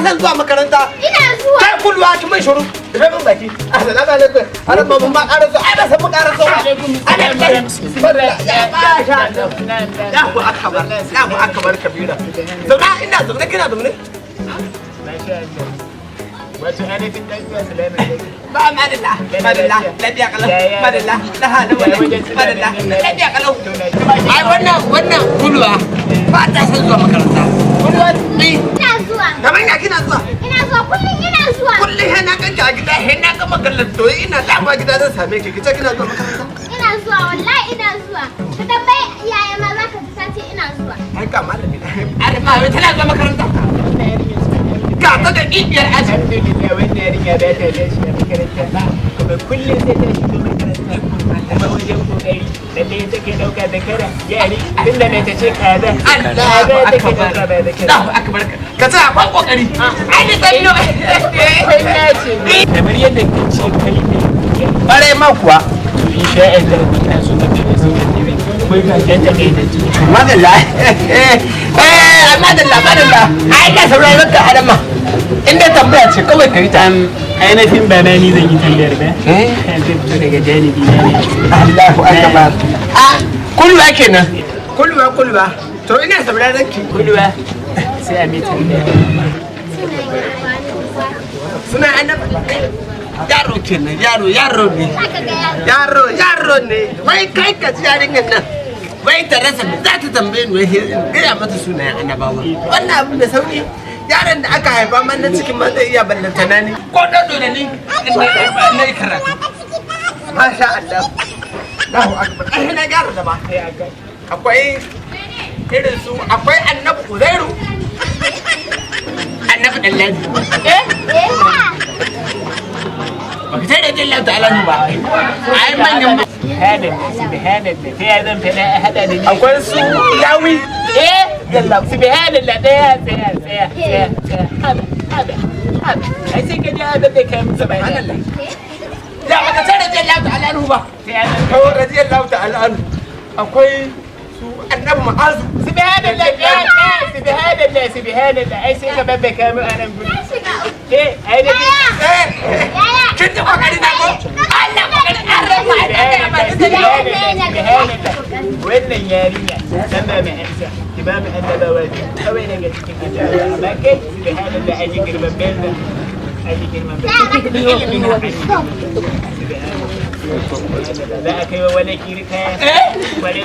son zuwa makaranta. Ina zuwa. Kai kulwa, ki mai shiru. Rufe min baki. Assalamu alaikum. Ana ba mun ma ƙara so. Ai ba san mun ƙara so ba. Ana kai. Ya ba sha Allah. Allahu akbar. Allahu akbar kabira. Zauna, ina zaune, kina zaune. Masha Allah. Wato ainihin dan zuwa, salamu alaikum. Ba madalla. Madalla. Lafiya kalau. Madalla. La hada wala. Madalla. Lafiya kalau. Ai wannan kulwa ba ta son zuwa makaranta. Kulwa ni. Ina zuwa. Kamar ya kina zuwa? Ina zuwa kullum, ina zuwa. Kullum sai na ganki a gida, sai na gama kallon to ina dama gida zan same ki. Kice kina zuwa makaranta. Ina zuwa, wallahi ina zuwa. Ka tambayi iyaye ma, za ka ji ta ce ina zuwa. Ai ga malami. Ai ma wai tana zuwa makaranta. Ga ta da ƙibiyar aji. Alhamdulillah, wannan yarinya ba ta tashi a makaranta ba, kuma kullum sai ta shigo makaranta, kuma wajen kokari lalle take dauka zakara yari, tunda mai ta ce kaza Allahu kaza take akbar. dauka ba zakara. Allahu akbar. Ka ce akwai kokari. Ai ni san Kunya ce, kamar yadda ka ce kai ne. Bare ma kuwa. To, insha Allah ina so ka kai su ka tafi dan takaitacce. Madalla. Eh, madalla, madalla. Ai na sauraron ka, Adama. In dai tambaya ce kawai ka yi ta. Ainihin ba ma ni zan yi tambayar ba, zai fito daga janibi na ne. Allahu akbar. Ah, kulwa kenan. Kulwa, kulwa. To, ina sauraron ki. Kulwa, sai a mai tambaya. Suna annabi. Yaro kenan, yaro, yaro ne. Haka ga yaro. Yaro, yaro ne. Wai kai ka ji yarinyar nan. Wai ta rasa me za ta tambaye ni, wai in gaya mata sunayen annabawa. Wannan abin da sauki. Yaron da aka haifa man na cikin ma zai iya, ballantana ni. Ko dodo da ni in na yi karatu. Masha Allah. Allahu akbar. Ai na gyara zama. Akwai irin su, akwai Annabi Uzairu. Annabi Dallabi. Eh? Baka sai da Jalla ta'ala ba. Ai manyan Subhanallah, subhanallah, ta ya zan faɗa a haɗa da ni? Akwai su Yawi. Eh, subhanallah, tsaya, tsaya, tsaya, tsaya, tsaya, haba, haba, haba, ai sai ka ji abin da kai musu ba. Subhanallah. Ya baka sai da Jalla ta'ala ba. Ta ya zan To, radiyallahu ta'ala anhu. Akwai su Annabi Ma'azu. Subhanallah, tsaya, tsaya, subhanallah, subhanallah, ai sai ka babbaka mu a nan gudu. Eh, ai da Eh. Yaya. Kin ji kokari na ko? Allah kokari an rama ai da ba ta Subhanallah, subhanallah, wannan yarinya dan ba mai amsa, ki ba mu annabawa biyu kawai daga cikin annabawa, amma kai, subhanallah, an yi girman banza, an yi girman banza, ilimi na an yi girman banza. Za a kai wa wani kiri kaya. Eh. Wani